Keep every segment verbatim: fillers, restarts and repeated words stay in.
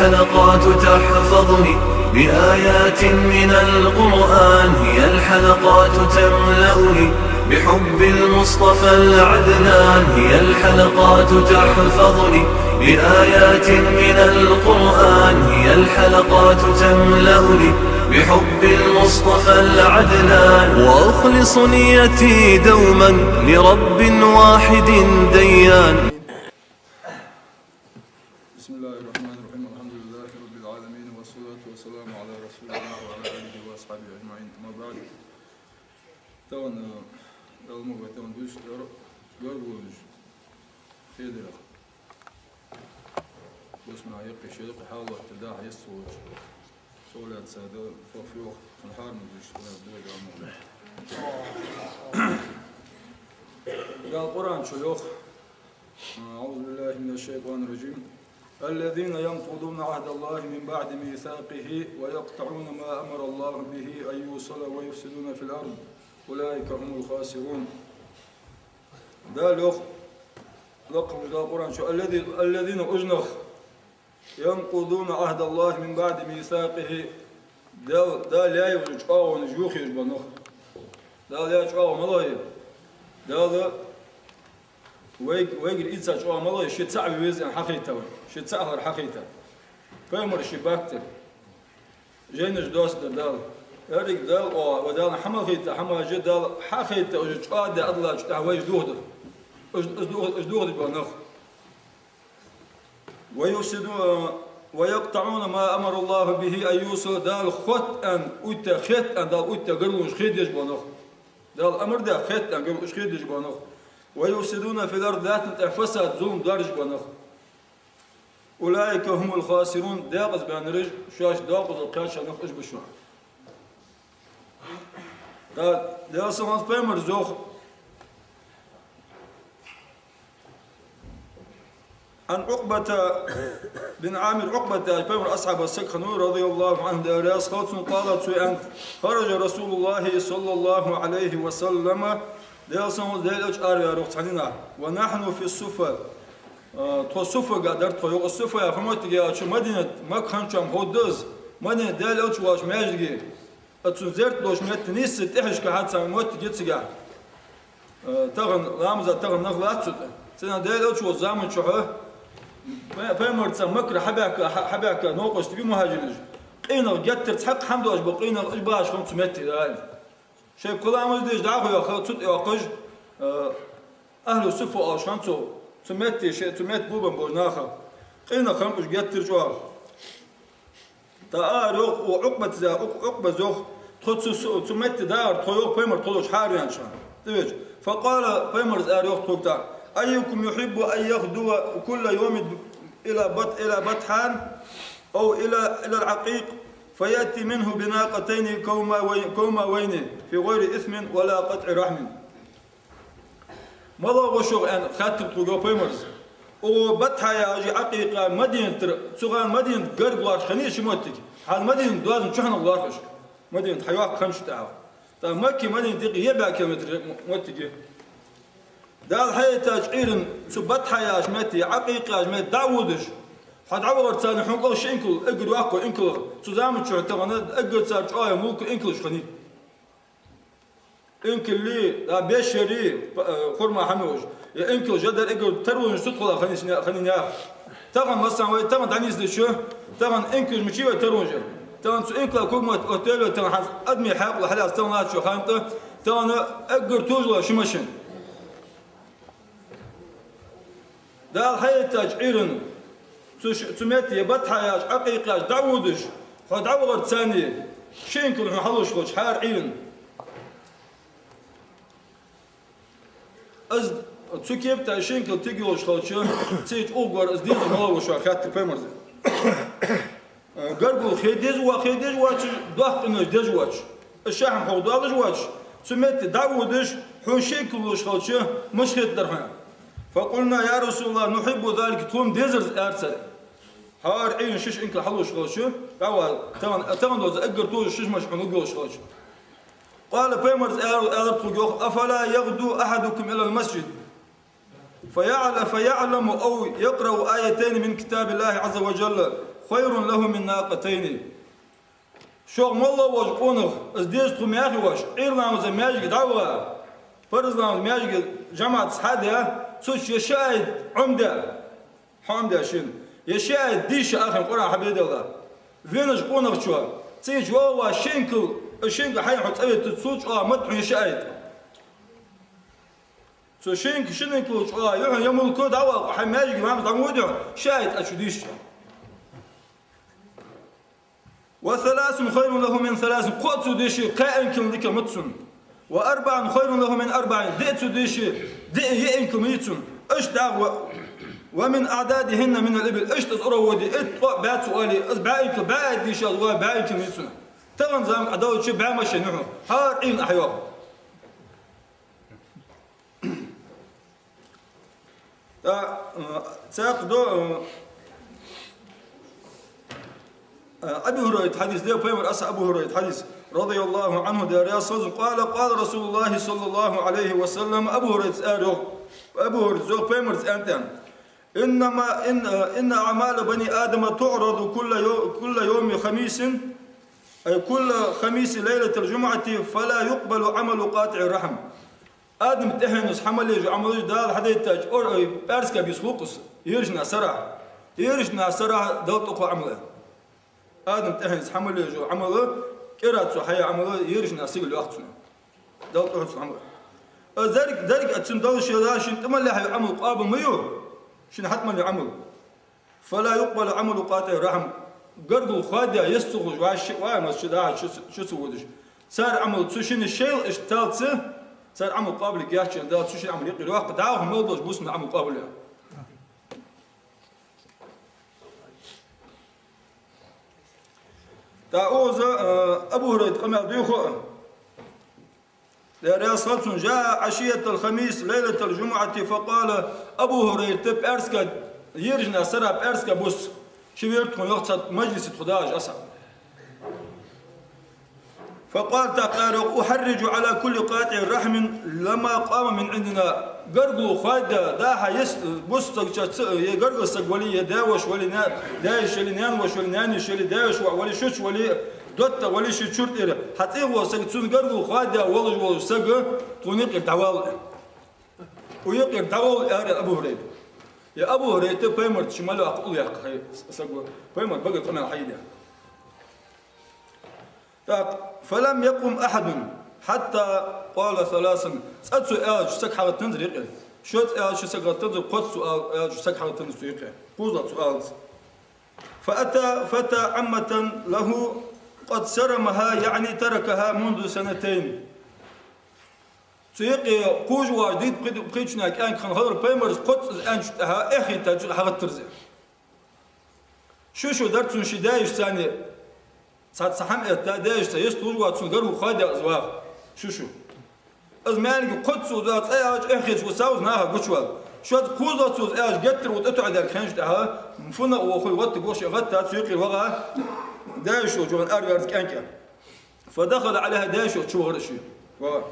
الحلقات تحفظني بآيات من القرآن، هي الحلقات تملأني بحب المصطفى العدنان، هي الحلقات تحفظني بآيات من القرآن، هي الحلقات تملأني بحب المصطفى العدنان، وأخلص نيتي دوما لرب واحد ديان. بسم الله الرحمن الرحيم. الحمد لله رب العالمين، والصلاة والسلام على رسول الله وعلى آله وأصحابه أجمعين. أما بعد. Тахан, э, Далла мукъ лой, тахан дувцаш дар гаргалонаш хетарах. Бусалба наха юкъе шоай юкъе хьалхара даха еза ца волча. Со лаьца да, со фу йоах, цун хьарам дувцаш, Далла мукъ лой. Дала Къуръан чу йоах, أعوذ بالله من الشيطان الرجيم. الذين ينقضون عهد الله من بعد ميثاقه ويقطعون ما أمر الله به أن يوصل ويفسدون في الأرض أولئك هم الخاسرون. Дала йоах, лакхвола Дала Къуръан чу: الذي-, الذين, уж нах, ينقضون عهد الله من بعد ميثاقه, Дала, Дала яь йола чӀоагӀонаш йохаеш бола нах. Дала яь чӀоагӀо малагӀа я? Дала вайг-, вайгара ийца чӀоагӀо малагӀа я? Ше цаӀ ве веза аьнна хьахайтар вай, ше цаӀ хилар хьахайтар. Пайхамараш ший баттар, жайнаш доссадар Дала. Еррига Дала, о, вай Дала хӀама хийтта, хӀама же Дала хьахайта, уж чӀоагӀа де адалача тӀехьа вай уж дохадар. Уж, уж дох-, уж дохадеш бола нах. ويفسدون ويقطعون ما أمر الله به أن يوصل, Дала хотта аьнна, уйта хетта аьнна, Дала уйта гаргалонаш хедеш бола нах. Дала амар даь хетта аьнна гаргалонаш хедеш бола нах. ويفسدون في الأرض, лаьттан тӀа фасад, зулам доаржаш бола нах. أولئك هم الخاسرون, декъаза баьннараш, шоаш декъаза кхаьча нах уж ба шоана. ТӀаккха Даьла салам хилда цунна, пайхамара йоах. عن عقبة بن عامر, Ӏукъбат яхаш пайхамара асхьаб саг хиннав, رضي الله عنه, Даьла раьза хилва цунна, قال, цо аьннад: خرج رسول الله صلى الله عليه وسلم, Даьла салам хилда цунна, Даьла элча араваьннав цхьан дийнахьа, ونحن في الصفة, а, тхо Суффагахь дар тхо, йоах. Суффа яхар фу моттиг я аьлча, Мадинат, Макка хинначоа ховргда из, Мадинат Даьла элча волча маьждиге, а, цун зерат долча метте нийсса тӀехьашка хьа цхьа моттиг я цигахь. Э, тахан, ламаза тахан нах латт цу тӀа. Цу тӀа Даьла элча волча заман чухь пай-, пайхамарца Маккара хьабаьхка, хьа-, хьабаьхка новкъостий, мухӀажираш, къинах геттара цхьаккха хӀама доацаш бола къинах, уж бахаш хиннаб цу метте Даьла. Шоай кхы ламаз деш дӀахо йоаккхаш, цу тӀа йоаккхаш, э, ахӀлу суффа оалаш хиннад цу, цу метте, ше-, цу метте гулбенна болча наха. Къинах хиннаб уж геттара чӀоагӀа. ТӀаккха ара йоах, Ӏукъбата, Ӏукъ-, Ӏукъбас йоах, тхо цу, цу, цу метте дагӀар тхо, йоах, пайхамар тхо долча хьаараваьннача хана. ТӀавеча. فقال, пайхамара ара йоах тхога тӀаккха: أيكم يحب أن يغدو كل يوم إلى بط-، إلى بطحان أو إلى، إلى العقيق فيأتي منه بناقتين كوماوي-، كوماوين في غير إثم ولا قطع رحم. МалагӀа гӀо шух, аьнна, хаьттар тхога, йоах, пайхамара. Укх Батхьа яхача, Ӏакъикъа, Мадинатера, цу хана Мадинат гарга лоархӀаш хиннай ши моттиг. Хьажал, Мадинат доазон чухьнахьа лоархӀаш. Мадинат хьайоаккха хиннача тӀехьа. ТӀаккха Маккеи Мадинатеи юкъе ебаь километр мо-, моттиг я. Дала хьаяйта Ӏуйрийна цу Батхьа яхача метте, Ӏакъикъа яхача метте дӀа а водаш, хьо дӀавахарца хьона кӀал ши инкал, эггара йоккха инкал, цу заман чухь тахан эггара цар чӀоагӀа мулка инкалаш хиннай. Инкали, а, бешшари, п-, а, хурма хӀама йолаш. Е инкал жадар эггара тарвалаш цу тхо хиннай, хиннай наха. Тахан, масала, вай тахан дӀанийсдича, тахан инкалаш мичай вай тарвалаш. Тахан цу инкала ког ма оттаеллий, тахан хӀанз адамий хьаькъал хьалаьца тахан латтача хана тӀа, тахан эггара товжалаш ши машин. Дала хьаяйта Ӏуйрийна цу ш-, цу метте, е Батхьа яхача, Ӏакъикъа яхача дӀа а водаш, хьо дӀавахарца ши инкал хьона хьалуш хилча, хӀара Ӏуйрийна. Из цу кепа тӀа ши инкал тига йолаш хилча, цу чу укхаза из дезар малагӀа ва шоана, хаьттар пайхамара. Э, гаргало хе деза ва-, хе деза воацаш, доккха къинош деза воацаш, из шахьам хьох доалаш воацаш, цу метте дӀа а водаш, хьона ши инкал луш хилча, мишта хетар хьона? فقلنا: يا رسول الله، نحب ذلك, тхона дезар из, аьлар цар. ХӀара Ӏуйрийна ши-ши инкал хьалуш хилча, дӀаваха, тахан, тахан доаза эггара товжаш ши машин хьона луш хилча. قال, пайхамара аьлар, аьлар тхога, йоах: أفلا يغدو أحدكم إلى المسجد فيعل-، فيعلم أو يقرأ آيتين من كتاب الله عز وجل خير له من ناقتين. Шух моллагӀа волча къонахо, из деза тхо мехаш, Ӏуйра ламаза маьждиге дӀаваха, парз ламаза маьждиге жамаӀатаца хьадаь, цу чу е ши аят Ӏомадаь, хьаӀомадаь шийна, е ши аят дийша ахин Къуръан хьабедалла. Веннача къонахчо, цигача ваха шин кил, шин кил хьайна хьо цӀаветтача, цул чӀоагӀа ма да хьона е ши аят. Цу шин кил, шин кил чӀоагӀа я хьона е мулко дӀавала, хьай маьждиге ламаза дӀа ма вода хьо, ши аят Ӏа чу дийшача. وثلاث خير له من ثلاث, кхоъ цо дийша, кхо аьнна кил дикагӀа ма да цунна. وأربع خير له من أربع, диъ цо дийша, диъ е аьнна кил ма йий цунна. Иштта дагӀа, و-, ومن أعدادهن من الإبل, иштта из ура воде, итт, ткъо, бӀаь цо оале, из бӀаь аьнна кил, бӀаь аят дийшача, из ва бӀаь аьнна кил ма йий цунна. Тахан заман Ӏа далча бӀаь машен я хьона, хӀара Ӏуйрийна Ӏа йоагӀа. ТӀаккха, э, цхьаькха да, э, Абу ХӀурайрата хьадис да, пайхамара асхьаб Абу ХӀурайрата хьадис, رضي الله عنه, Даьла раьза хилва цунна, قال: قال رسول الله صلى الله عليه وسلم, Абу ХӀурайрас аьлар йоах, Абу ХӀурайрас йоах, пайхамара аьннад: إنما، إن، إن أعمال بني آدم تعرض كل يو-، كل يوم خميس، أي كل خميس ليلة الجمعة، فلا يقبل عمل قاطع الرحم. Адама тӀехьенна хьа мел еш йола Ӏамалаш Дала хьадайттача ор-, ой, пӀаьраска бийса хул-кх из, ерашта сарахьа. Ерашта сарахьа Далла тӀакхоачаш Ӏамал я. Адама тӀехьенна хьа мел еш йола Ӏамал, кӀира цо хьаяь Ӏамал, ерашта сигала йоаккх цунна. Далла тӀакхоачаш Ӏамал. А деррига, деррига а цунна Далла ший, шийна тӀа мел яь Ӏамал къоабал ма ю, шийна хьатӀа мел яь Ӏамал. فلا يقبل عمل قاطع الرحم. Гаргало хоадаь, йист ца хулаш, вӀаши, вӀаши ма чу дахьаш, чу, чу ца водаш. Цар Ӏамал цу шинне шоайла иштта таллалца, цар Ӏамал къоабал яц, Дала цу шинне Ӏамал юкъера йоаккх, дӀахо мел долча бусалба Ӏамал къоабал я. ТӀаккха укхаза, э, Абу ХӀурайрата къамаьл дувц хьона. Даьла раьза хилва цунна: جاء عشية الخميس ليلة الجمعة فقال, Абу ХӀурайрат пӀаьраска, ерашта сарахьа пӀаьраска бус, ши вертухун йоах цхьа мажлисе тхо дахаш асхьабаш. فقال, тӀаккха аьлар йоах: أحرج على كل قاطع رحم لما قام من عندنا. Гаргало хоадаь, дӀа-хьа йист, бусалба саг ча ца, е гаргара саг вале, е даь-воша вале, на-, даь-йиша яле, наьна-воша вале, наьна-йиша яле, даь-йиша воӀ вале, шуча вале, доттагӀа вале, ший чура тӀера, хьацӀагӀа вола саг, цунна гаргало хоадаь волаш вола саг, тхона юкъера дӀавала. Укх юкъера дӀавала, аьлар Абу ХӀурайрата. Е Абу ХӀурайрат пайхамарца ший мел ваккха уллув яьккха хьай саг ва, пайхамара багара къамаьл хьайидаь. ТӀаккха, فلم يقم أحد حتى قال ثلاثا. ЦӀа цо аьлча саг хьалгӀаттанзар юкъера. Шозза аьлча саг хьалгӀаттанзар, кхозза цо ал-, аьлча саг хьалгӀаттанзар цу юкъе. КхозлагӀа цо аланза. فأتى فتى عمة له قد صرمها، يعني تركها منذ سنتين. Цу юкъе кхувш вола дийта пхи-, пхийтта шера кӀаьнк хинна хилар, пайхамарас кхозза из аьнначул тӀехьагӀа эхь хетта цу юкъе хьалгӀаттар из. Шу-шу дар цун ший даь-йишаца, цхьа, цхьа хӀама этта, даь-йишаца йист хулаш вола, цунна гаргало хоадаь из ваха. Шу-шу. Из маьнга кхозза цо из цӀа аьлча, эхь хеташ ва саг из наха гучавала. Шозза кхозлагӀа цо из аьлча, геттара ва тӀатоӀадаьр хинначул тӀехьагӀа, фуннагӀа вохе, гӀатта гуш, гӀатта цу юкъера ваха, даь-йиша волча ваха араваьнна кӀаьнк. فدخل عليها, даь-йиша волча чу вахар из. Ва.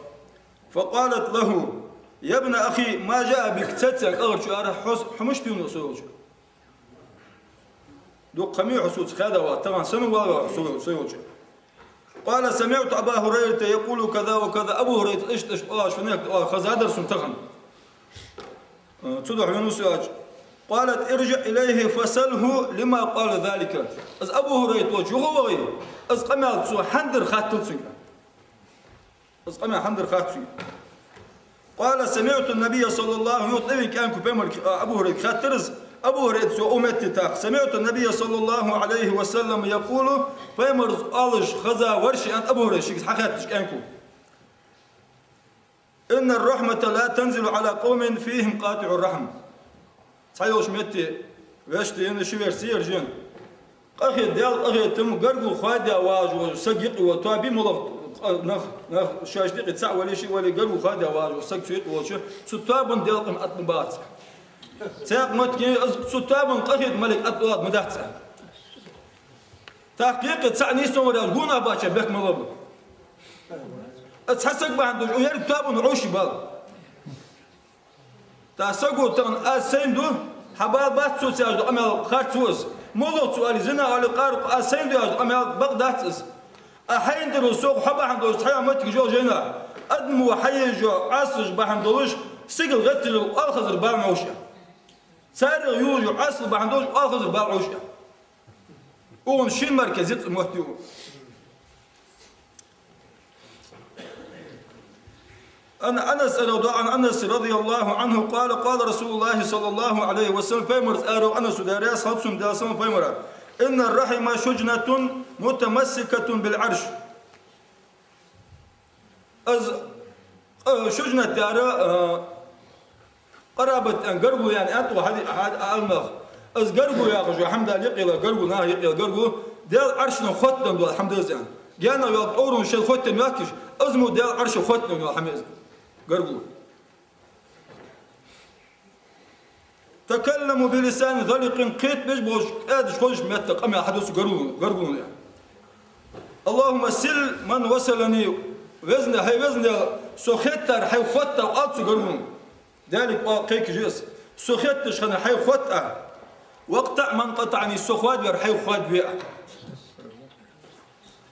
فقالت له: يا ابن أخي، ما جاء بك؟ Цецен кӀалхарчо аьлар: хьо, хьо мишта венав со йолча? Дукха ха ма йий хьо соца хаьдда ваха, тахан сенна вала ваха со, со йолча. قال: سمعت أبا هريرة يقول كذا وكذا. Абу ХӀурайрас иштта, иштта оалаш хиннад, оалаш хезадар сона тахан. Э, цудухьа венав со аьлча. قالت: ارجع إليه فسله لما قال ذلك. Из Абу ХӀурайра волча юха а вахе, из къамаьл цо хӀана дир хаттал цунга. Из къамаьл хӀана дир хатта цунга. قال: سمعت النبي صلى الله، юха тӀавена кӀаьнко пайхамарага, а, Абу ХӀурайрага хаьттар из, Абу ХӀурайрас укх метте тӀаккха: سمعت النبي صلى الله عليه وسلم يقول, пайхамарас оалаш хеза вар ше, аьннад Абу ХӀурайрас шийга хьахеттача кӀаьнко: إن الرحمة لا تنزل على قوم فيهم قاطع رحم. Цхьайолча метте вешта енна ши версия яр жен. Къахет-, Даьла къахетам гаргало хоадаь вагӀаш вола саг юкъе вола тоаба я, моллагӀа нах, нах шоашта юкъе цаӀ вале, шиъ вале, гаргало хоадаь вагӀаш вола саг цу юкъе волча, цу тоабан Даьла къахетам атта ма бац. Цхьаькха моттиге из цу тоабан къахета малейк атта оалаш ма дац. ТӀаккха юкъе цаӀ нийсвенна вар аьлча, гонахьа баьча бехк ма ло. Из цхьа саг бахьан долаш, укх еррига тоабан Ӏовший бала. ТӀаккха саго тахан аз сайна ду, хьа бала бац цо цаьржа ду, амма харц ва из. Моллагӏа цо аьле, зина аьле, къаракъ, аз сайна ду яхаш къамаьл бакъ дац из. А хьайна тӏара сох хьо бахьан долаш цхьа моттиг йоагӏа жайна. Адамо хьаеш йола Ӏаслаш бахьан долаш, сигала гӏаттар йола оалхазар бала Ӏовша. Царех йола Ӏасал бахьан долаш оалхазар бала Ӏовша. Укхун шин мара кхы зицӏа мотт я. عن أنس رضي، عن أنس رضي الله عنه قال: قال رسول الله صلى الله عليه وسلم، пайхамара аьлар Анаса, Даьла раьза хилва цунна, Даьла салам хилда пайхамара: إن الرحم شجنة متمسكة بالعرش. Из, э, шужнат яр, э, къарабат аьнна, гаргало аьнна, аьннад хьади-, хьад-, Ӏаламнаха. Из гаргало яхаш йола хӏама, Даьла юкъе йола гаргало, наха юкъе йола гаргало, Даьла Ӏаршах хоттаденна дола хӏама да из аьнна. Гаьна йола тӏовра шел хоттаденна йоацаш, из мо Даьла Ӏаршах хоттаденна дола хӏама я из, гаргало. تكلم بلسان ذليق, кхетабеш болаш, кӏаьдаш хозаш метта къамаьл хьадувц гаргало, гаргало. اللهم صل من وصلني, Веза Даьла, хӏай Веза Даьла, со хеттар хьайх хоттав, оал цо гаргало. Даьлага оал, кхайкаш я из. Со хетташ хиннар хьайх хоттав. واقطع من قطعني, со хоадавар хьайх хоадаве.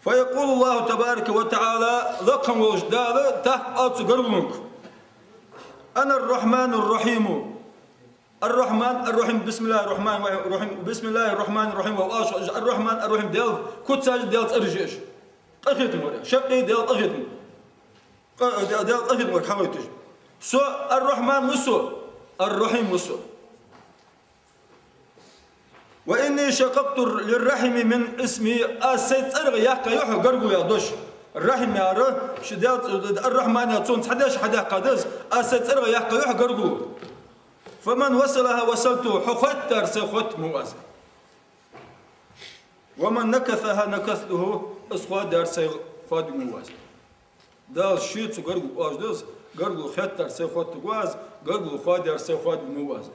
فيقول الله تبارك وتعالى, лакха волча Дала тӏаккха оал цу гаргалонга: أنا الرحمن الرحيم. الرحمن الرحيم, بسم الله الرحمن الرحيم, بسم الله الرحمن الرحيم, ва аш الرحمن الرحيم, Даьла куцаш, Даьла цӏераш я уж. Къахетам вар, шаккхе Даьла къахетам. Къа-, Даьла къахетам вар хьагойташ. Со الرحمن ва со, الرحيم ва со. وإني شققت للرحم من اسمي, аз сай цӏерах яьккхай хьона гаргало яха дош. Рахьим яр, ший Даьла цӏ-, الرحمن яр, цунах цхьа дош хьадаьккха да из, аз сай цӏерах яьккхай хьона гаргало. فمن وصلها وصلته, хьо хоттар сай хоттаргва аз. ومن نكثها نكثته, из хоадар сай хоадаргва аз. Дала ше цу гаргалонга оалаш да из: гаргало хоттар сай хоттаргва аз, гаргало хоадар сай хоадаргва аз.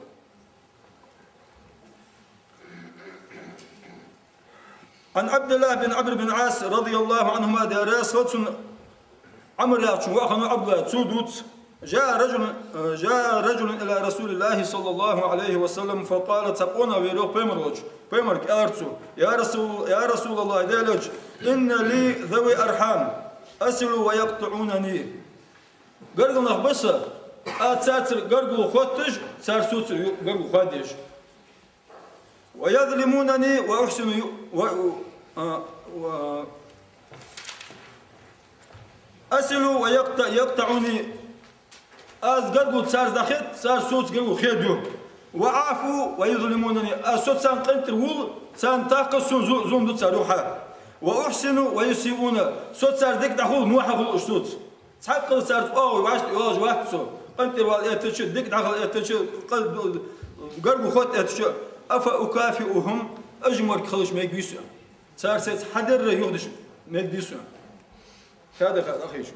عن عبد الله بن عمرو بن العاص رضي الله عنهما, Даьла раьза хилва цунна, Ӏамр яхачун воӏ хиннав Ӏабдуллахӏ, цо дувц: جاء رجل، جاء رجل إلى رسول الله صلى الله عليه وسلم فقال, цхьа къонах венав пайхамар волча, пайхамарга аьлар цо: يا رسول، يا رسول الله, Даьла Элча, إن لي ذوي أرحام أصل ويقطعونني. Гаргара нах ба са, аз царцара гаргало хотташ, цар соцара ю-, гаргало хоадеш. ويظلمونني وأحسن ي-، و-، و-، أصل ويقط-، يقطعوني. Аз гаргало царца дӏахет, цар соца гаргало хоадаю. وأعفو ويظلمونني. Аз со царна къинтӏера вул, царна тӏаккха сона зу-, зулам ду цар юха. وأحسن ويسيئون. Со царца дика дӏахул, во хьахул уж соца. Цхьаккха царца оагӏув вӏашта йолаш вац со. Къинтӏера вала эттача, дика дӏахила эттача, къа-, гаргало хотта эттача, أفأكافئهم, уж морг хилча мегаргвий со? Цар сайца хьадарра юхадеш мегаргдий со? Хада хада хиш.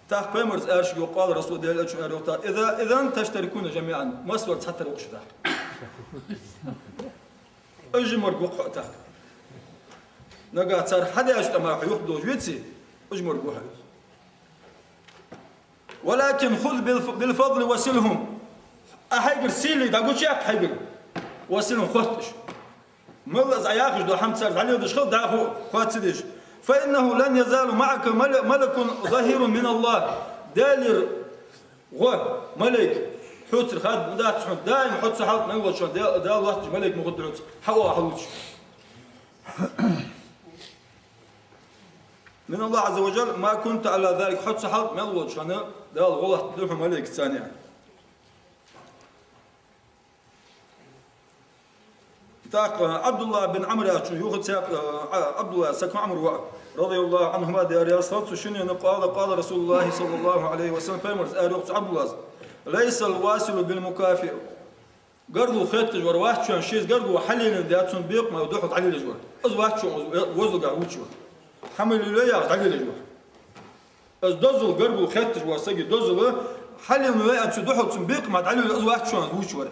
Тӏаккха пайхамара аьлар шуга: قال رسول, Даьла Элчано аьлар йоах тӏаккха: إذا، إذا تشتركون جميعا, массавар цхьатарра ва шо тӏаккха. Уж морг ва хьо тӏаккха. Нагахь цар хьадаьча тӏа мара хьо юхадолаш веце, уж морг ва хьо. ولكن خذ بالف-، بالفضل وصلهم. Ӏа хьайгара сийле дӏагучаяккха хьайгара. وصلهم, хотта уж. Мел а из Ӏа яхаш дола хӏама царца дӏалеладеш хила, дӏахо а хоттадеш. فإنه لن يزال معك مل-، ملك ظهير من الله. Даьлагара гӏо, малейк, хьоцара хадда ма дац хьона, даим хьоца хьалха мел волча хьона Даьла, Дала латташ малейк ма хургда хьоца, хьа оагӏув хьаллуча. من الله عز وجل ما كنت على ذلك, хьоца хьалха мел волча хьона Дала гӏо латтаргда хьона малейкаца аьнна. Тӏаккха Ӏабдуллахӏ бин Ӏамр яхачун юха цхьа, а, Ӏабдуллахӏ, саг Ӏамр ва, رضي الله عنهما, Даьла раьза хилва цунна, шиннена, قال، قال رسول الله صلى الله عليه وسلم, пайхамара аьлар йоах цу Ӏабдуллахӏа: ليس الواصل بالمكافئ. Гаргало хотташ вар вац шоана, шийца гаргало хьалелаь даь, цунна бекхам баь духьал дӏалелаеш вар. Из вац шоана, из везалга вувцаш вар. Хьа ма лелае яхаш дӏалелаеш вар. Из дозал, гаргало хотташ вола сага дозал хьалелаь ваь, цу духьал цунна бекхам баь дӏалелаеш, из вац шоана, из вувцаш вар.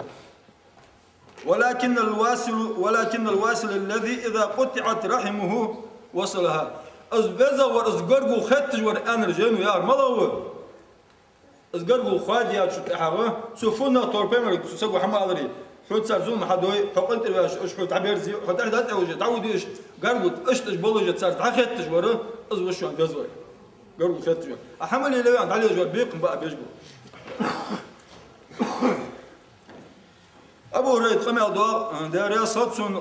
ولكن الواصل، ولكن الواصل الذي إذا قطعت رحمه وصلها. Из веза вар, из гаргало хотташ вар аьнна жайно яхар малагӏа ва? Из гаргало хоадаьчул тӏехьагӏа, цо фуннагӏа тӏора, пайхамара цу саго хӏама аьлча, Хьо цар зулам хьадой, хьо къинтӀера ваьлча, уж хьо дӀаберзий, хьо тӀехьа дӀатӀавижа, дӀавудий уж, гаргало, иштта уж болаш царца дӀахетташ вар, из ва шоана деза вар. Гаргало хетташ вар. А хӀама лела ваьнна дӀалелаш вар, бекхам ба а беш ба. Абу ХӀурайрата къамаьл да, Даьла раьза хилва цунна,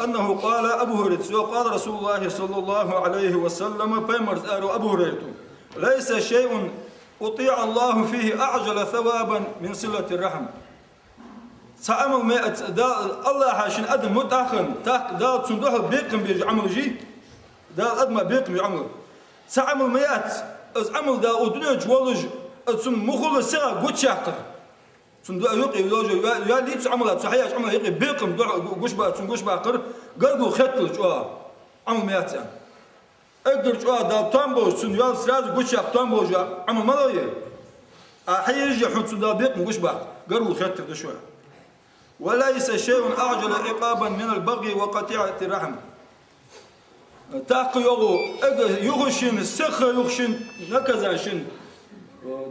أنه قال, Абу ХӀурайрата йоах, قال رسول الله صلى الله عليه وسلم, пайхамара аьлар Абу ХӀурайрата: ليس شيء أطيع الله فيه أعجل ثوابا من صلة الرحم. Цхьа Ӏамал ма яц, Дала, АллахӀа шийна адам мутӀахь хинна, тӀаккха Дала цунна духьал бекхам беш Ӏамал жи, Дала адама бекхам беш Ӏамал. Цхьа Ӏамал ма яц, из Ӏамал Дала укх дунен чу волаш, из цунна мухула сиха гучаяккхар. Цунна ду юкъе йолаш, я, я ли цу Ӏамала, цу хьаяьча Ӏамала юкъе бекхам духьал гу-, гуш ба, цунна гуш баккхар, гаргало хетталаш чӀоагӀа Ӏамал ма яц аьнна. Эггара чӀоагӀа Дала там болаш, цунна йоал сразу гучаяккха там болаш Ӏамал малагӀа я? А хьаеш я хьона цунна Дала бекхам гуш баккха, гаргало хеттар да шоана. وليس شيء أعجل عقابا من البغي وقطيعة الرحم. ТӀаккха йоах, эггара юха шийна, сиха юха шийна наказание шийна,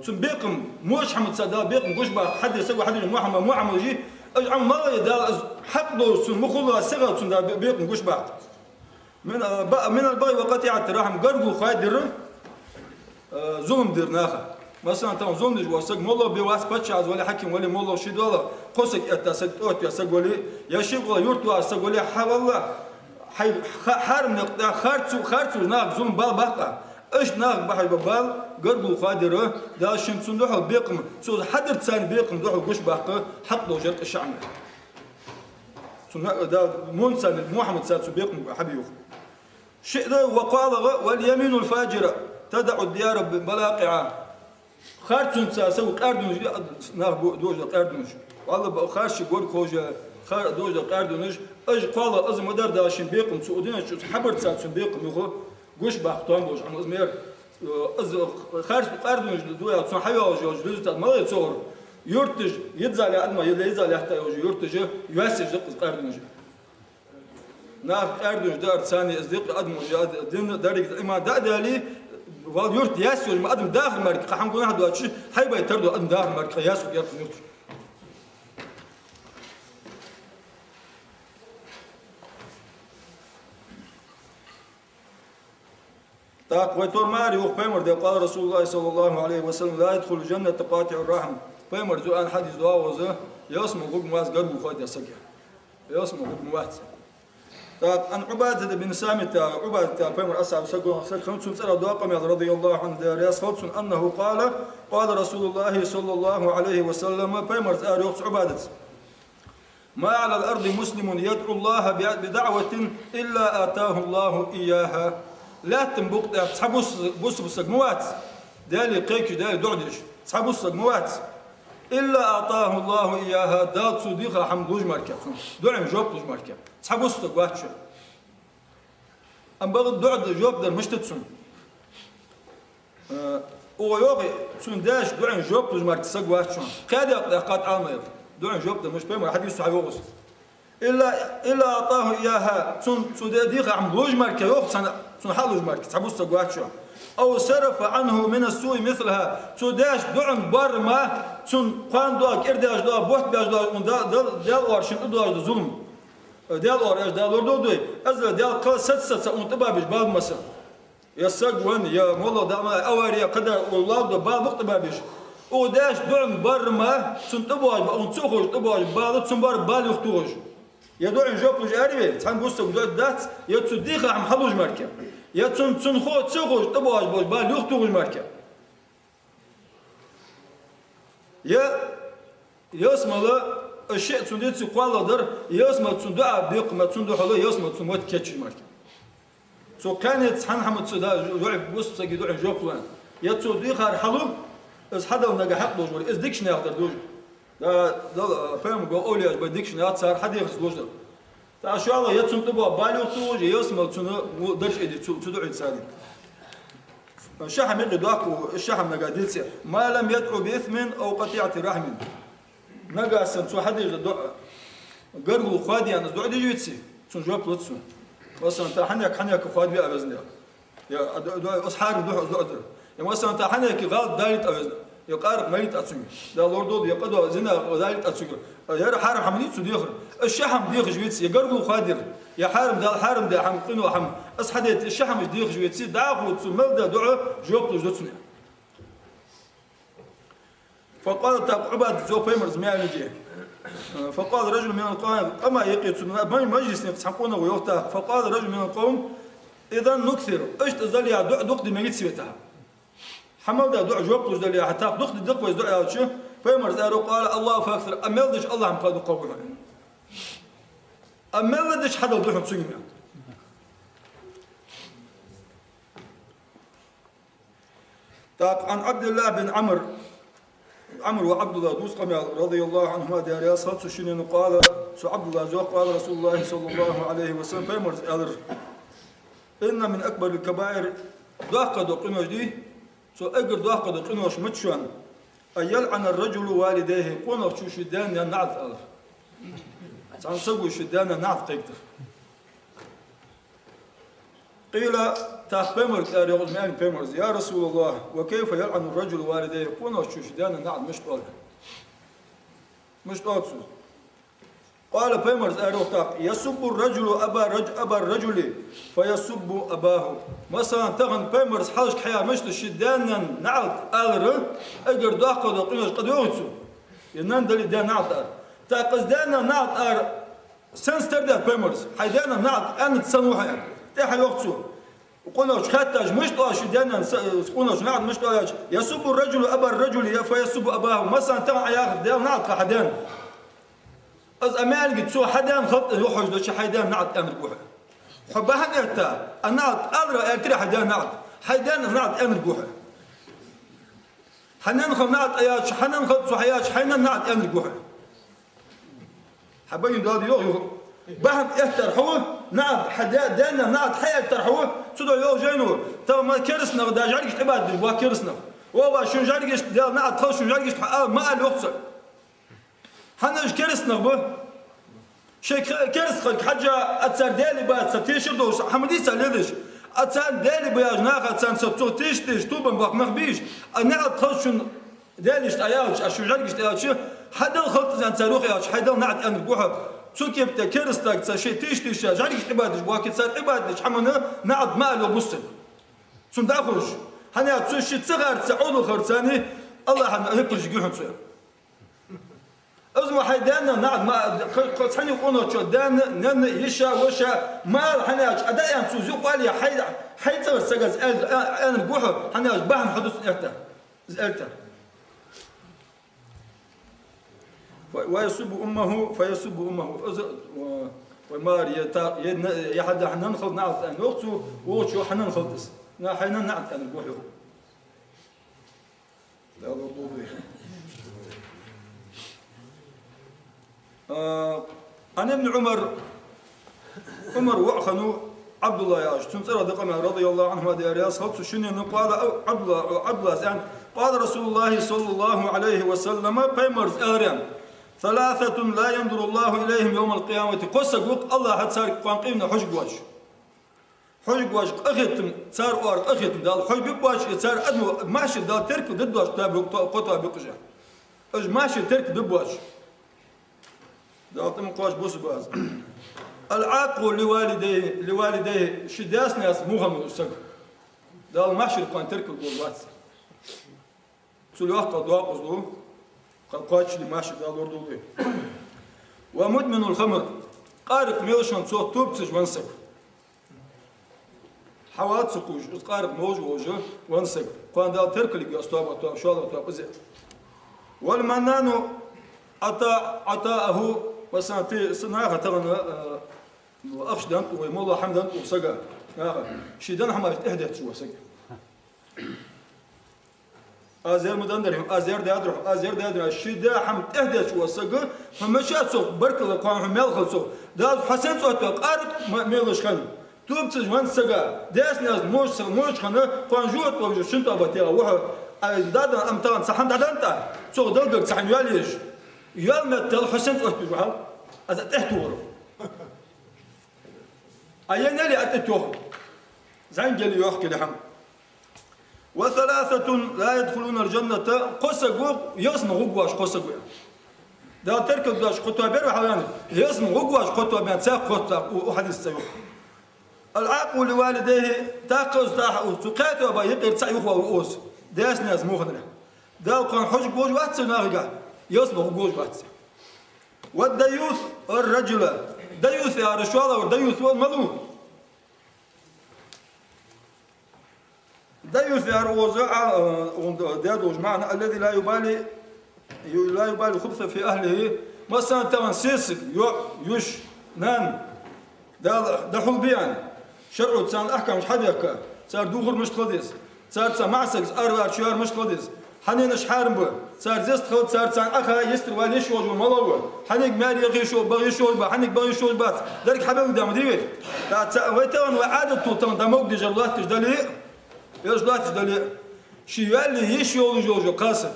цунна бекхам, моча хӀамаца Дала бекхам гуш баккха, хьадер саг ва хьадер мухьама-, мухьамал жи, уж Ӏамал малагӀа я Дала, из хьакъ долаш цунна мухула сиха цунна Дала бе-, бекхам гуш баккха. من، آ، ب-، من البغي وقطيعة الرحم, гаргало хоадаяр, а, зулам дар наха. Масала, тахан зулам деш вола саг, моллагӀа бе вац, паччахьа вале, хьаким вале, моллагӀа ший дола, кхо саг этта саг, тӀаоттаваь саг вале, е ший гӀолла юрта ваха саг вале, хьавалла, хьай ха-, хьарам никъ тӀа харцо, харцо нахага зулам бала баккха. Иштта нахага бахьаш ба бала, гаргало хоадаяр, Дала шийна цунна духьал бекхам, цо хьадарца бекхам духьал гуш баккха, хьакъ долаш яр къиша Ӏамал. Цунна, да, мунца, мухьамаца цу бекхам хьабе юха. Шиъ да, ва къоалагӀа: واليمين الفاجرة تدع الديار بملاقعها. Харцонца саг къаьрдонаш, нах бу-, дожа къаьрдонаш. Валла ба-, харцо горга хожа, хар-, дожа къаьрдонаш. Уж кхоалагӀа, из ма дар Дала шийна бекхам цу удинаш, цу хьабарца цунна бекхам юха гуш баккха там болаш Ӏамал, из мер, э, из харц къаьрдонаш дуя, цунна хьайоалаш йолаш результат малагӀа я цогӀар? Юрташ, йиззале адама, йиззале хьатта йолаш юрташ, йоассаш даккха из къаьрдонаш. Нах къаьрдонаш дар царна, из дикъа адам уже, ад-, дин, деррига иман да а дале, вал юрт ясса йолаш ма адам дахар мара, кхы хӀама гунахь доацаш, хьайбай тар ду адам дахар мара, кхы ясса геркъа юрташ. ТӀаккха вай тор мара юха пайхамара даьр, قال رسول الله صلى الله عليه وسلم: لا يدخل الجنة قاطع رحم. Пайхамара зуан хьадис доагӀаза, ялсмала гӀоргвац гаргало хоадаяь саг. Ялсмала гӀоргвац. ТӀаккха عن عبادة بن الصامت, Ӏубадат пайхамара асхьаб саг, саг хиннав, цун цӀерагӀа доакъа мел, رضي الله عنه, Даьла раьза хилва цунна, أنه قال: قال رسول الله صلى الله عليه وسلم, пайхамара аьлар йоах цу Ӏубадата: ما على الأرض مسلم يدعو الله ب-، بدعوة إلا آتاه الله إياها. Лаьттан букъа тӀа цхьа бус-, бусалба саг ма вац, Даьлага кхайкаш, Даьлага дуӀа деш, цхьа бусалба саг ма вац. إلا آتاه الله إياها, Дала цо дийха хӀама луш мара, цунна дуӀайна жоп луш мара. Цхьа бусалба саг вац шоана. Амма бакъда дуӀа де жоп дар мишта да цунна? Э, оаха йоах, цун даьша дуӀайна жоп луш мара саг вац шоана. Кхаь даькъа даьккхад Ӏаламнаха. ДуӀайна жоп дар мишта, пайхамара хьадис хьайоагӀа из. إلا، إلا آتاه إياها, цунна цо де-, дийха хӀама луш мара йоах, цхьан-, цунна хьалуш мара цхьа бусалба саг вац шоана. أو صرف عنه من السوء مثلها, цо деш дуӀан барам, цунна кхоана доагӀа, кӀира деш доагӀа, бутт беш доагӀа, ун да-, да-, Даьла оагӀорахьа шийна тӀадоагӀаш да зулам. Даьла оагӀорахьа Дала лорадолда вай. Из Даьла кхы саца-саца ун тӀабабеш бала масса. Е саг венна, е моллагӀа дама авари, кхыдар у лалдо бала мукъа тӀабабеш. Укх деш дуӀан барам, цунна тӀабоагӀаш ба, укхунна ца ховш тӀабоагӀаш бала, цунна бар бала юхатохаш. Е дуӀайна жоп луш араве, цхьан бусалба саг дуӀа дац, е цо дийха хӀама хьалуш мара. Е цунна, цунна хо-, ца ховш тӀабоагӀаш бола бала юхатохаш мара. Е ялсмала, шиъ цун дици кхоалагӀа дар, ялсмала цун дуӀа бекхам, цун духьала ялсмала цун мотт кийчъеш мара. Цо кхаьннеца цхьан хӀамаца да, дуӀа, бусалба сага дуӀайна жоп лу. Е цо дийхар хьалу, из хьадала нагахь хьакъ долаш вар, из дикача наьха дар дужа. Да, Дала, пайхамара овлияш ба дикача наьха, цар хьадехар луш дар. ТӀаккха шоллагӀа, е цунна тӀабоагӀа бала юхатохаш, е ялсмала цунна му-, дарж эди цу, цу дуӀайца. Ши хӀама юкъе доаккх, ши хӀама нагахь дийца. ما لم يدع بإثم أو قطيعة رحم. Нагахь санна цо хьадеш дола дуӀа гаргало хоадаяь аьнна из дуӀа деш веце, цунна жоп лу цо. Масала, тӀа хьанехк, хьанехк хоадаве а веза Даьла. Е, а, ду-, ду-, ас хьарам духьа дуӀа дар. Е, масала, тӀа хьанехк гӀалат далийта а веза. Е къаракъ майра тӀа цунга. Дала лорадолда, е къа дола зина дайра тӀа цунга. Яра хьарам хӀама ницкъ цу дехар. Аз ши хӀама дехаш веце, е гаргало хадийра, е хьарам, Дала хьарам даь хӀама, къиноа хӀама. Аз хьадайта ши хӀамаш дехаш веце, дӀахо цо мел даь дуӀа жоп луш да цунна. فقال, тӀаккха Ӏубадата йоах Пайхамарга маьлиге. فقال رجل من القوم, къаман юкъе цу мажлисах цхьан къонахо йоах тӀаккха. فقال رجل من القوم: إذا نكثر. Иштта дале, дуӀа дукха де мегаций вай тӀаккха? Хьа мел даь дуӀа жоп луш дале, хьа тӀаккха дукха де деза вай из дуӀа аьлча, Пайхамара аьлар: قال: الله فأكثر. Ӏа мел дича АллахӀа мукъагӀа да хьона. Ӏа мел дича хьадала да хьона цунга. ТӀаккха عن عبد الله بن عمرو, Ӏамр ва Ӏабдуллахь дувц къамаьл, رضي الله عنهما, Даьла раьза хилва царна шиннена, قال, цу Ӏабдуллахьа йоах: قال رسول الله صلى الله عليه وسلم, Пайхамара аьлар: إن من أكبر الكبائر, доккха дола къинош дий, цу эггара доккха дола къинош мича я: أن يلعن الرجل والديه, къонахчо ший даь-наьна наӀалт алар. Цхьан саго ший даь-наьна наӀалт кхайкар. قيل, тӀаккха Пайхамарга аьлар, йоах, маьлиге Пайхамара: يا رسول الله، وكيف يلعن الرجل والديه؟ Къонахчо ший даь-наьна наӀалт мишта оал? Мишта оал цо? قال, Пайхамара аьлар, йоах, тӀаккха: يسب الرجل أبا الرج-, أبا الرجل فيسب أباه. Масала, тахан Пайхамара хьалхашка хьаяьр мишта да: ший даь-наьна наӀалт алар, эггара доккха дола къинош къа доагӀий цо? Е нанна дале, даь наӀалт алар. ТӀаккха из даь-наьна наӀалт алар сенца тара даьд Пайхамара? Хьай даь-наьна наӀалт аьннадац санна ва хьо, аьнна. ТӀаккха йоах цо, къонахчо хаьттача, мишта оал ший даь-наьна са-, къонахчо наӀалт мишта оал аьлча: يسب الرجل أبا الرجل فيسب أباه. Масала, тахан Ӏа яхар: Даьла наӀалт хилда хьа даьна. Аз Ӏа маьлиге цо хьа даьна хилда аьнна юхьождача, хьай даьна наӀалт аьннаргва хьо. Хьо бахьан этта, Ӏа наӀалт алар аьлар хьа даьна наӀалт, хьай даьна наӀалт аьннаргва хьо. Хьа наьна хилда наӀалт Ӏа аьлча, хьа наьна хилда цо хьа аьлча, хьай наьна наӀалт аьннаргва хьо. Хьа бахьан доаду йоах, йоах. Бахьан эттар хьо ва, наӀалт хьа даь-, даь-наьна наӀалт хьаэттар хьо ва, цудухьа йоах жайно, тахан ма керастанаш да жӀаргашта Ӏибадат деш бола керастанаш. Ва, ва, шун жӀаргашта Даьла наӀалт хилда, шун жӀаргашта хьо ала ма ала, йоах цо. ХӀана аьлча керастанаш ба. Шоай ке-, кераста хиларга хьежжа, а цар Даьлага бац, цар тешар долаш хӀама дий цар лелаш? А царна Даьлага ба яхаш наха, царна цо тешаш, тешаш, тоба баккха нах бий уж? А наӀалт хилда шун Даьлашта Ӏа аьлча, а шун жӀаргашта аьлча, хьа Даьла хилда из аьнна цар юха аьлча, хьай Даьла наӀалт аьннаргва хьо. Цу кепа тӀа керастага цар шоай тешаш, тешаш, жӀаргашта Ӏибадат деш бола, цар Ӏибадат деча хӀаманна наӀалт ма ала, йоах, бусалба. Цунна дӀахош. ХӀана аьлча цо ше ца харца, Ӏовдал харцани, АллахӀа яппараш гуьхьан цо. Из ма хьай даьна наӀалт ма, кхы, кхы цхьанне къонахчо даьна, наьна, йиша, воша ма ала, хӀана аьлча, Ӏа дӀааьннад цо, юкъе вале, хьай, хьай цӀагӀара саго из аьл-, а-, аьннаргва хьо, хӀана аьлча бахьан хьадувц цунна аьттар. Из аьлтар. Фа-, ويسب أمه فيسب أمه. Из, ва, ва мар, е та, е на, е хьа да-, хьа наьна хилда наӀалт аьнна, йоах цо, вокхо хьа наьна хилда из. На хьай наьна наӀалт аьннаргва хьо. Дала лорадолда вай. А, عن ابن عمر, Ӏумара воӀ хиннав Ӏабдуллахь яхаш, цун цӀерагӀа да къамаьл, رضي الله عنهما, Даьла раьза хилва царна шиннена, قال, Ӏабдуллахь, Ӏабдуллахьа аьннад: قال رسول الله صلى الله عليه وسلم, Пайхамара аьлар: ثلاثة لا ينظر الله إليهم يوم القيامة. Кхо саг ва-кх АллахӀа царга кхоана къемана хьожаргвоацаш. Хьожаргвоацаш, къахетам, цар оагӀора къахетам Дала хьожабергбоацаш, е цар адамо махьшаре Дала теркалдергдоацаш тоаба, то-, кхо тоаба я-кх уж. Уж махьшаре теркалдергбоацаш. Дала тӀа ма кхоачалба бусалба из. العاق لوالديه, لوالديه, ший даьца-наьнаца во хинна вола саг. Дала махьшаре кхоана теркалдергвоацаш вац. Цул йоккха докъазло кхы кхоачалле махьшаре, Дала лорадолда вай. ومدمن الخمر, къаракъ мелаш хинна, цох тоба ца деш венна саг. Хьавац цо кхувш, из къаракъ молаш волаш венна саг. Кхоана Дала теркалйергья из тоаба, тоаба, шоллагӀа тоаба из я. والمنان عطا-, عطاءه, масала, те са наха тахан, а, ахча денна тӀа, вай моллагӀа хӀама денна тӀа сага, наха, ший денна хӀамаш тӀехьадетташ вола саг. Аз ер ма деннадар хьона, аз ер даьдар хьона, аз ер даьдар хьона, ший даь хӀама тӀехьадетташ вола саг, хьо мича цох баркал, кхоана хьо маьл хилда цох. Дала хьо сенца оттаду, къаракъ ма-, мелаш хинна, тоба ца деш венна сага, даьца-наьнаца молаш, молаш хинна, кхоана жожагӀате вахача шин тоабах тӀа ва хьо. Ай, дада, ам тахан цхьа хӀама дӀаденна тӀа, цох Далла гарга цхьа хӀама йоалае езаш. Йола меттел хьо сенца оттадеш ва хьал, аз тӀехьатохар. А енна яле а тӀатох. ЗӀамига яле, йоккха яле хӀама. «وثلاثة لا يدخلون الجنة», кхо саг ва, ялсмала гӀоргвоацаш кхо саг ва. Дала теркал деш кхо тоба яр хьалаьннар, ялсмала гӀоргвоацаш кхо тоба яр, цхьа кхо тоба, у, у хьадис цу юха. «العاق لوالديه», тӀаккха из, тӀаккха из, цу кхаь тоба юкъера цаӀ юхавола ва из, даьца-наьнаца во хиннар. Дала кхоана хьожаргволаш вац цу нахага, ялсмала гӀоргволаш вац. «والديوث الرجل», даюс яр, шоллагӀвар даюс ва, мала ва? Даюс яр из, а, а, он д-, даь долаш маӀан: «الذي لا يبالي، لا يبالي الخبث في أهله». Масала, тахан сесаг, йоӀ, йиша, нана, Дала дӀахьулбе аьнна, шарӀо царна ахькамаш хьадехка, цар дувхар мишта хила деза, цар цхьа маӀа саго араваьлча ер мишта хила деза, хьаненаш хьарам ба, цар зеста хила, цар царна Ӏаха, йистера вала йиш йолаш ва, мала ва, хьанга маьре яха йиш йолаш ба, йиш йолаш ба, хьанга баха йиш йолаш бац, деррига хьабелгалдаь ма дий вай. ТӀаккха ца-, вай тахан вай Ӏадат тӀа тахан дӀа могадеш латташ дале, уж латташ дале, ший йоалае йиш йолаш йолаш кхы саг.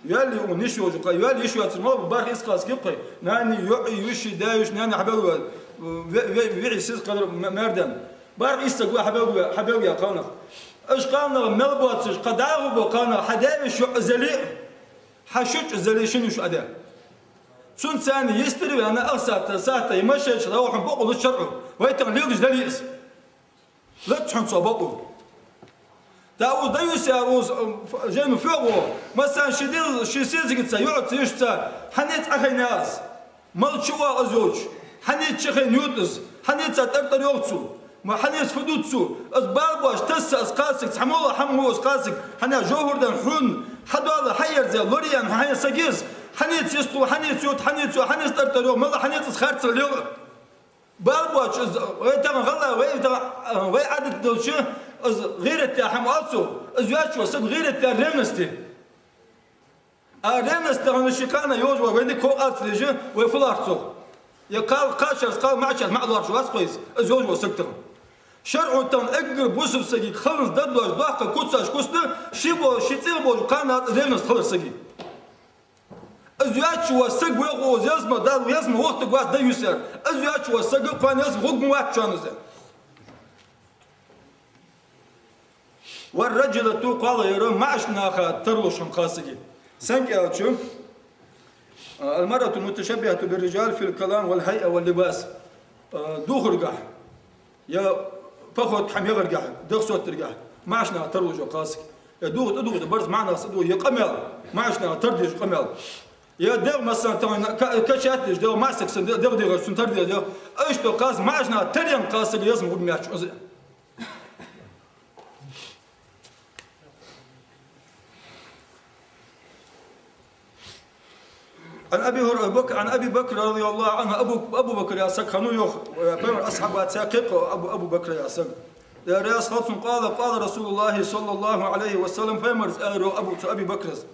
Йоалае ун йиш йолаш кхы, йоалае йиш йоацар мала ба, бархӀ-ийс кхы саг я-кх вай. Нанеи, йоӀеи, йишеи, даь-йишеи, нанеи хьабелгалваь, ве-, ве-, виӀий, сесаг, кхыдар м-, маьр-да. БархӀ-ийс саг ва хьабелгалваь, хьабелгалъяь кхалнах. Уж кхалнах мел боацаш, кхы дагӀа бола кхалнах, хьа даь-йиша йоӀ из яле а, хьа шуча из яле а, шин йиша Ӏадаь. Цунца царна йистера ваьнна, ах сахьата, сахьата, е машен чу дӀавахар бокъо луц шарӀо. Вай тахан леладеш дале из. Лац хьона цох бокъо. ТӀаккха из даюс яр из, м, ф-, жена фу гӀо? Масала, ший дил-, ший сесагаца, йоӀаца, йишаца хьанца Ӏахайна яр из? Мала чу воагӀа из йолча? Хьанца чухайна йода из? Хьанца тӀар-тӀар йоах цо? Ма хьанца фу ду цо? Из бала боацаш тесса из кхалсаг, цхьа мала хӀама ва из кхалсаг, хьанна жовхьар даьнна хьона, хьадоалла, хьаерзаяь, лораяьнна хьа саг я из, хьанца йистхул, хьанца йода, хьанца йоах, хьанца тӀар-тӀар йоах, мала хьанца из харцахьа лела. Бала боацаш из, вай тахан гӀалгӀай, вай тахан, вай Ӏадат долча, из гӀийрат яха хӀама оал цох, из йоацаш вола саг гӀийрат яр, ревность. А ревность тахан ший кхана йолаш ва, вай дика хов аьлча деза, вай фу лоархӀ цох. Е кхал, кхалчарца, кхал маӀачарца маӀа лоархӀаш вац кхы из, из йолаш вола саг тахан. ШарӀо тахан эггара бусалба сагага хӀанз даддош доккха куц, куц да, ший бо-, ший цӀагӀа болча кхана ревность хилар сага. Из йоацаш вола саг веху из ялсмала, Дала ялсмала вохийтаргвац даюс яр. Из йоацаш вола саг кхоана ялсмала гӀоргвац шоана из. «والرجلة», кхоалагӀъяр, маӀача наха тарлуш хинна кхалсаг я. Сенга аьлча, «المرأة المتشبهة بالرجال في الكلام والهيئة واللباس». А, дувхаргахьа, е походка хӀама яхаргахьа, дегӀ соттаргахьа, маӀача наха тарлуш йола кхалсаг. Е дувха тӀадувхаш барзкъа маӀа наха са дувха, е къамаьл, маӀача наха тара дезаш къамаьл. Е дегӀ, масала, тахан ка-, качать деш, дегӀ маӀа саг санна, дегӀ дегӀаш цун тара дезаш. Иштта кхалсаг, маӀача наха тара енна кхалсаг ялсмала гӀоргмац из. عن أبي هر-، بك-، عن أبي بكر رضي الله عنه, Абу, Абу Бакр яха саг хиннав йоах, э, пайхамара асхьабаца кхы Абу, Абу Бакр яха саг. Даьла раьза хилва цунна, قال: قال رسول الله صلى الله عليه وسلم, пайхамара аьлар йоах Абу, цу Аби Бакрас: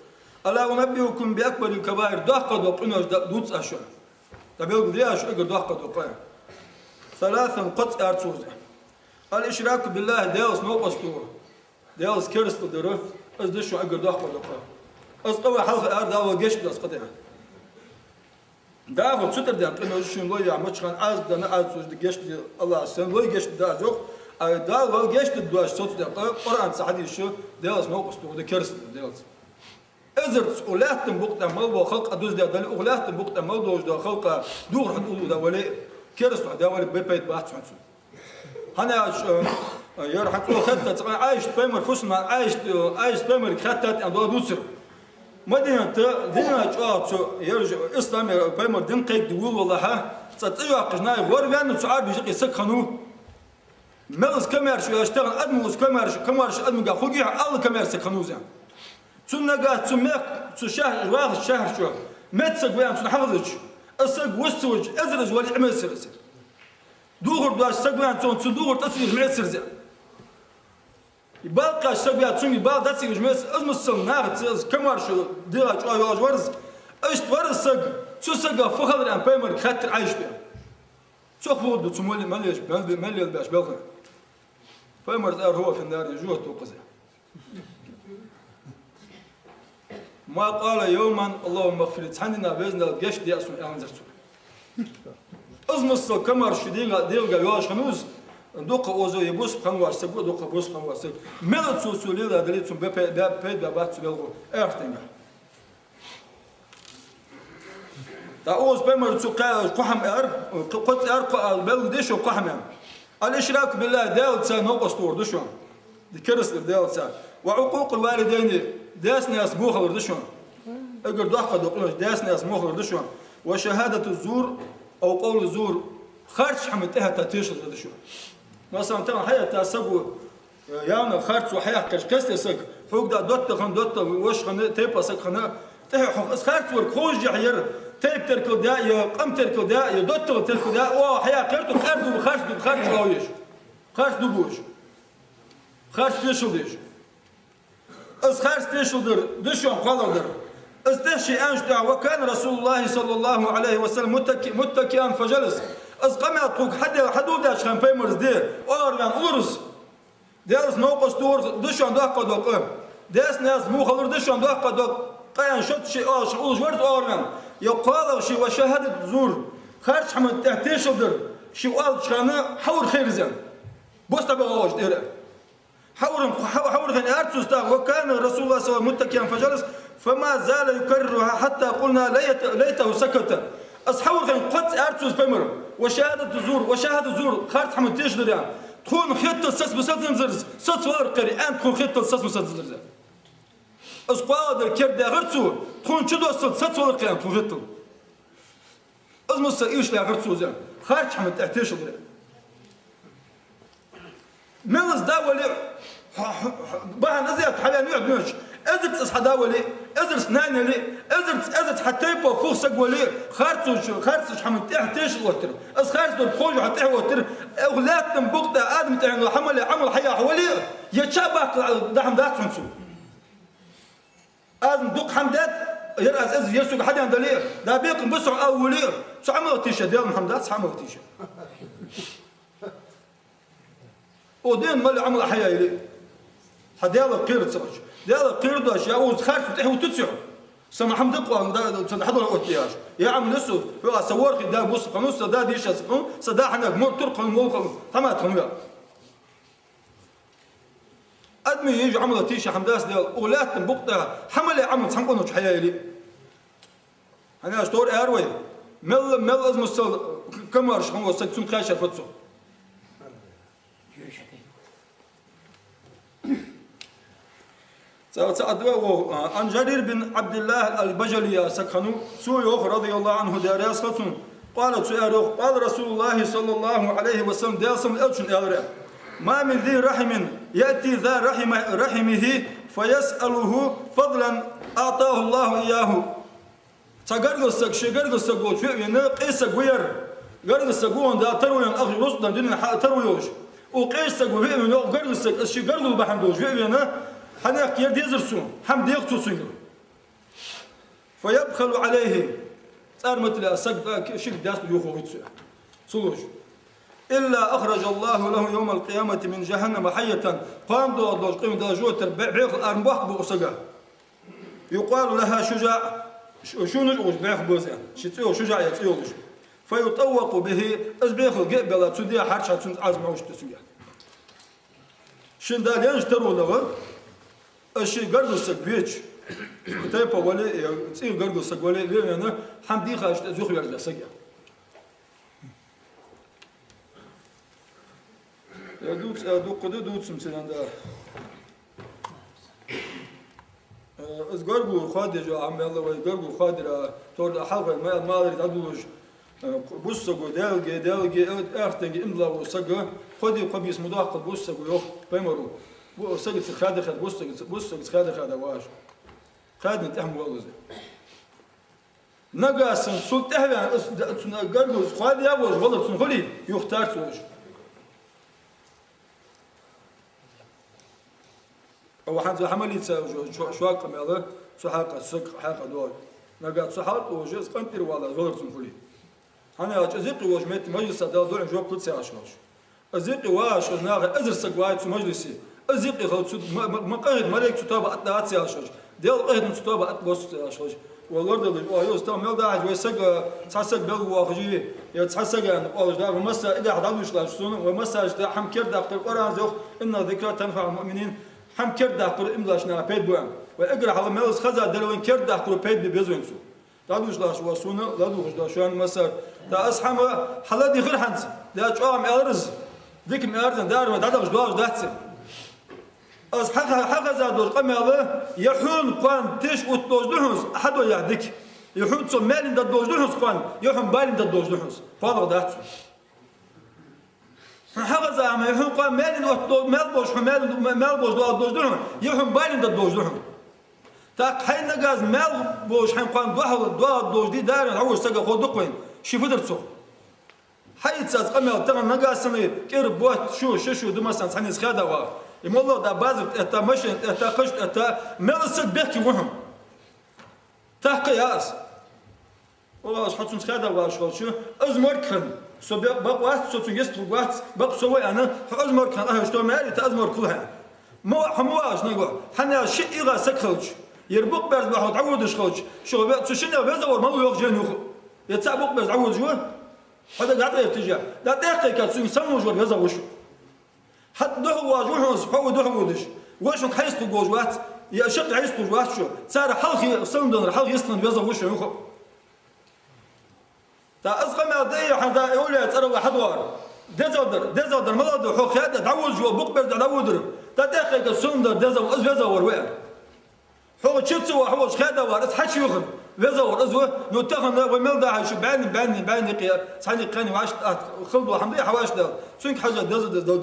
«ألا أنبئكم بأكبر الكبائر», доккха дола къинош д-, дувций аз шоана? ДӀабелгалдий аз шоана эггара доккха дола къа? «ثلاثا», кхоъ, аьлар цо. «الإشراك بالله», Даьлаца новкъост вар. Даьлаца керастал дар, из да шоана эггара доккха дола къа. Из къа ва хьалха, аьлар, Дала вайга гешт дергда из къа да. ДӀахо цу тӀара даьнна къинош шийна лой яхь, мачхана Ӏазап даьнна, Ӏазап цо гешт де, АллахӀа санна лой гешт дергда аз йоах, а Дала вайга гешт дергдоацаш соцадаь къа, Къуръанца, хьадисаца, Даьлаца новкъост вар да, керастал дар Даьлаца. Эзарза укх лаьттан букъа тӀа мел бола халкъ дуздаь дале, укх лаьттан букъа тӀа мел долаш дола халкъа духар хьатӀауллургдаь вале а, керастал хьадаь вале а, бе пайда бац хьона цун. ХӀана аьлча, э, ер хьа цо хетта, цкъа Ӏайшат, пайхамара фусам-нана Ӏайшат, э, Ӏайшат пайхамарга хаьттад аьнна дола дувцар. Мадината дина чӀоагӀа цу, ер ж-, ислам, ер пайхамара дин кхайкаде вувлалехьа, цкъа цӀи йоаккхаш нах гӀорваьнна, цу Ӏарбий юкъе саг хиннав. Мел из комаьрша веш, тахан адамо из комаьрша, комаьрша адамагахьа хургья, Аллахь комаьрша саг хиннав из. Цунна нагахьа цу мехка, цу шахь-, вахача шахьар чу метта саг ва аьнна цунна хьахезача, из саг вуст ца ваьча, эзар из вале а Ӏемаьцар из. Духар доацаш саг ва аьнна цунна, цун духар тӀа ца веш Ӏемаьцар из. Бала кхаьча саг ва аьнна цунга бала дӀа ца веш Ӏемаьцар из, масала, нахаца из комаьрша дегӀа чӀоагӀа йоагӀаш вар из. Иштта вар из саг, цу сага фу хилар аьнна пайхамарга хаьттар Ӏайшата. Цох фу хургда, цу мел-, мел еш-, мел-, мел лелабеш белхаш? Пайхамара аьлар: «هو في النار», жожагӀате ва-кх из. «ما قال يوما اللهم اغفر لي», цхьан дийнахьа: «Веза Даьла, гешт де сона», аьннадар цо. Из масала комаьрша дегӀа, дегӀага йоагӀаш хиннав из, Дукха оза е бусалба хинна воаца саг ва, дукха бусалба хинна воаца саг. Мел цо цо леладаь дале, цун бе пе-, бе-, пайда бац цо лелхо, аьхтенга. ТӀаккха оза пайхамара цу кхаь-, кхо хӀама аьлар, кхо-, кхоъ аьлар, кхо а белгалдеш, кхо хӀама. الإشراك بالله, Даьлаца новкъост вар да шоана. Керастдар Даьлаца. وعقوق الوالدين, даьца-наьнаца во хилар да шоана. Эггара доккха дола къинош даьца-наьнаца во хилар да шоана. وشهادة الزور أو قول الزور, харцача хӀаман тӀехьа тешал дар да шоана. Масала, тахан хьаэтта саго, э, явно харцо хьаяьккхача кхестий саг, хьога да доттагӀа хинна, доттагӀа воша хинна, тайпан саг хинна, тӀехьа хьох из харцвар ховш яхьяр, тайпа теркалдаь, е къам теркалдаь, е доттагӀал теркалдаь, о, хьаяьккхар тхо, къар дуба, харц дуба, харц чӀоагӀа еш. Харц дуба уж. Харц тешал деш. Из харц тешал дар да шоана кхоалагӀдар. Из тӀехьа ше аьннача тӀехьа: وكان رسول الله صلى الله عليه وسلم متك-، متكئا فجلس. Из къамаьл тхога хьаде-, хьадоладаьча хана пайхамара де, оагӀорваьнна улар из. Даьлаца новкъост вар да шоана доккха дола къа. Даьца-наьнаца во хилар да шоана доккха дола къа, аьнна, шоца ше оагӀув уллаш вар из оагӀорваьнна. Е кхоалагӀа ше وشهادة الزور, харцача хӀаман тӀехьа тешал дар, ше оалача хана хьавар хайр из. Бос дӀабаха оаш тӀера. Хьавар-, хьа-, хьавар хинна аьлар цо тӀаккха: وكان رسول الله صلى الله عليه وسلم متكئا فجلس، فما زال يكررها حتى قلنا ليت-، ليته سكت. Из хьавар хинна кхозза аьлар цо, из пайхамара: وشهادة الزور، وشهادة الزور, харцача хӀаман тешал дар, аьнна. Тхона хеталца саца ма сацанзар из, сацавалар кхер, аьнна, тхона хеталца саца ма сацанзар из. Из кхоалагӀдар кердадаьхар цо, тхона чудоссалца сацавалар кхер, аьнна, тхона хеталца. Из миссел ийрча лаьрхӀар цо из, харцача хӀаман тӀехьа тешал дар. Мел из да вале а, хьо-, хьо-, хьо-, бахьан из а хьавена юхь дунча, эзарза из хьа да вале а, эзарза нана яле а, эзарза, эзарза хьа тайпан фух саг вале а, харцача, харцача хӀаман тӀехьа тешал оттар. Из харц дар тхона хьа тӀехьа оттар, укх лаьттан букъ тӀа Адама тӀехьенна хьа мел Ӏамал хьаяхьа вале а, е ча баккхал да хӀама дац хьона цо. Аз дукха хӀама даьд, ер аз, аз ер сога хьадена дале а, да бекхам ба сох ала вале а, цу Ӏамалах тийша, Даьла хӀама дац хьа Ӏамалах тийша. О, ден мел Ӏамал хьаяьле а, хьа Даьлах кхера ца хилча. Даьлах кхера доацаш, я укхаза харцо тӀехьа вутац хьо. Са ма хӀама да-кх, да, са хьадола оттаяьш. Я Ӏамал я со, хьо а са ворхӀе да бусалба хиннав, са да дийша саг хиннав, са да хьанах морт тур хиннав, молла хиннав, хӀама да хьона. Адамий еш Ӏамалах тийша хӀама дац, Даьла, укх лаьттан букъ тӀа хьа мел Ӏамал цхьан къонахчо хьаяьле а. ХӀана аьлча тхьовра аьлар вай: мел, мел из миссел камаьрша хинна вола саг, цунна кхаьчар фуд цо. Цхьа, цхьа а да вай, а, عن جرير بن عبد الله البجلي яха саг хиннав, цо йоах, رضي الله عنه, Даьла раьза хилва цунна, قال, цо аьлар йоах: قال رسول الله صلى الله عليه وسلم, Даьла салам хилда элчано, аьлар: ما من ذي رحم يأتي ذا رحم، رحمه فيسأله فضلا أعطاه الله إياه. Цхьа гаргара саг, ший гаргара саг волча ве а вена, къе саг ва ер. Гаргара саг ва хьона Дала таро яь, ах рузкъа денна дунен хьа таро йолаш. Укх къеча саго ве а вена, йоах, гаргара саг, из ший гаргало бахьан долаш ве а вена, хьанехк ер дезар сона, хӀама дех цо цунга. فيبخل عليه. ЦӀарматале а саг, а, шийга даьстар юхавойташ цо. Ца луш. إلا أخرج الله له يوم القيامة من جهنم حية. Кхоана доагӀаш долча къематдийнахьа Дала жожагӀатера бе-, бехал ара ма боаккх укх сага. يقال لها شجاع, ш-, шунаш укхаза бехк бу из, ший цӀи йола Шужаъ яха цӀи йолаш. فيطوق به, из бехал геъ а баьлла, цу дийнахьа хьарча цунца Ӏазап ма отташ цунга. Шийна Дала яьннача таронах, из ший гаргара саг веча, тайпан вале а, цӀийх гаргара саг вале а, ве а вена, хӀама дийхача тӀа из юхаверза саг я. Э, дувц-, э, дукха да дувцам цунна, да. Э, из гаргало хоадеш а, Ӏамал вай гаргало хоадер а, тора хьалха ма-, малар дӀадуллаш, э, бусалба саго, Даьлага, Даьлага, э, аьхтенга иман дилла вола саг, кхо ди, кхо бийса ма доаккхалда бусалба саго, йоах пайхамаро. Бу-, сагаца хадахад, бусалба сагаца, бусалба сагаца хадахад ваш. Хаьдна тӀехьа ма валлалца. Нагахь санна цул тӀехьа ваьнна, из д-, цунна гаргало хоадеш а волаш, валар цунна хуле, юхатар цо уж. Ва хӀанз хьа мел ийца уж, шо-, шога къамаьл, цу хьакъехьа, саг хьакъехьа доагӀа. Нагахь цу хьакъехьа уж, из къинтӀера валар, валар цунна хуле. ХӀана аьлча из юкъе волча метте мажлисе Дала дуӀан жоп лу ца яхаш волаш. Из юкъе вагӀаш, из наха эзар саг вагӀа цу мажлисе. Из юкъе хила цу ма-, ма-, ма къахьийга малейк цу тоабах атта дац яхаш. Даьла къахетамца тоба атта босса аш хилча. Вай лорадалаш, о, юс там мел дахьаш, вай сага, цхьа саг белгалвоаккхаш, е цхьа сага оалаш да, вай масса, эггара хьалха дӀадувцаш латтача сона, вай массанена хӀама кердадаккхар, Къуръано йоах: «إن الذكرى تنفع المؤمنين». ХӀама кердадаккхар иман долча наха пайда бу аьнна. Вай эггара хьалха мел из хеза дале, вайна кердадаккхаро пайда бе беза вайна цо. ДӀадувцаш латт вай сона, ладувгӀаш да шоана массанена. ТӀаккха аз хӀама хьаладийхар хьанца, да чӀоагӀа-м аьлар из, дика-м аьлар из, дара вай дӀадахьаш доагӀаш дац. Аз хьа-, хьа-, хьахеза долча къамаьла, е хьона кхоана теш оттадолаш да хьона из, хьадола яхь дика. Е хьона цо маьлийна даргдолаш да хьона из кхоана, е хьона балийна даргдолаш да хьона из. КхоалагӀа дац. Хьона хьахеза хӀама, е хьона кхоана маьлийна оттадолаш, маьл болаш, хьона маьл, маьл болаш доагӀаргдолаш да хьона, е хьона балийна даргдолаш да хьона. ТӀаккха хьайна нагахь из маьл болаш хьайна кхоана духьал доагӀаргдолаш дий, дара хьо вуш сага ховш да-кх вайна, ший фу дар цох. Хьаийца аз къамаьл тахан нагахь санна, кӀира, бутт, шу, ши шу да массанена цхьанне из хаьда вагӀа. Е моллагӀа да базар тӀа этта, машен тӀа этта, кхаш тӀа этта, мел из саг бехке ва хьона. Тахка я аз. О, аз хьо цунца хаьда вагӀаш хилча, аз морг хинна, со бе-, бакъ вац, со цунга йистхургвац, бакъ со ва аьнна, хьо аз морг хинна, ахьа, что, маьре, тӀа аз морг хул хьа. Ма ва-, хьо ма вагӀаш нагахь, хьанна ши игӀа саг хилча, ер букъ берза бахьа тӀаводаш хилча, шуга ве-, цу шиннех веза вар мала воьху жен юха. Е цхьа букъ берза дӀаводаш ва, хьо дага дӀатӀаэтташ я. ДӀатӀехкайка цунга санна вужар веза вуш. ХӀаьта духьал важ ва хьона из, хьо ва духьал водаш. Вошанга хьайстхургволаш вац, е шаккхе хьайстхургволаш вац шо. Цар хьалхе, сандонар хьалхе йистхинна веза вуш юха. ТӀаккха аз къамаьл даь, хьан да эвлия цӀералла хьадоагӀар. Дезал дар, дезал дар, мала да, хьо хаьда, дӀаводаш ва, букъ берза дӀаводар. ТӀаккха тӀехкайка сандонар дезал, аз веза вар ва. Хьо чу ца ва, хьо волча хаьда вар, аз хьачуехар веза вар аз ва. Ну, тахан вай мел дахьаш, баьнна, баьнна, баьнна кхе, цхьанне кхаьнне вӀашта атта хала дола хӀама да, хьа вӀашта дала. Цунга хьажа деза, деза долга.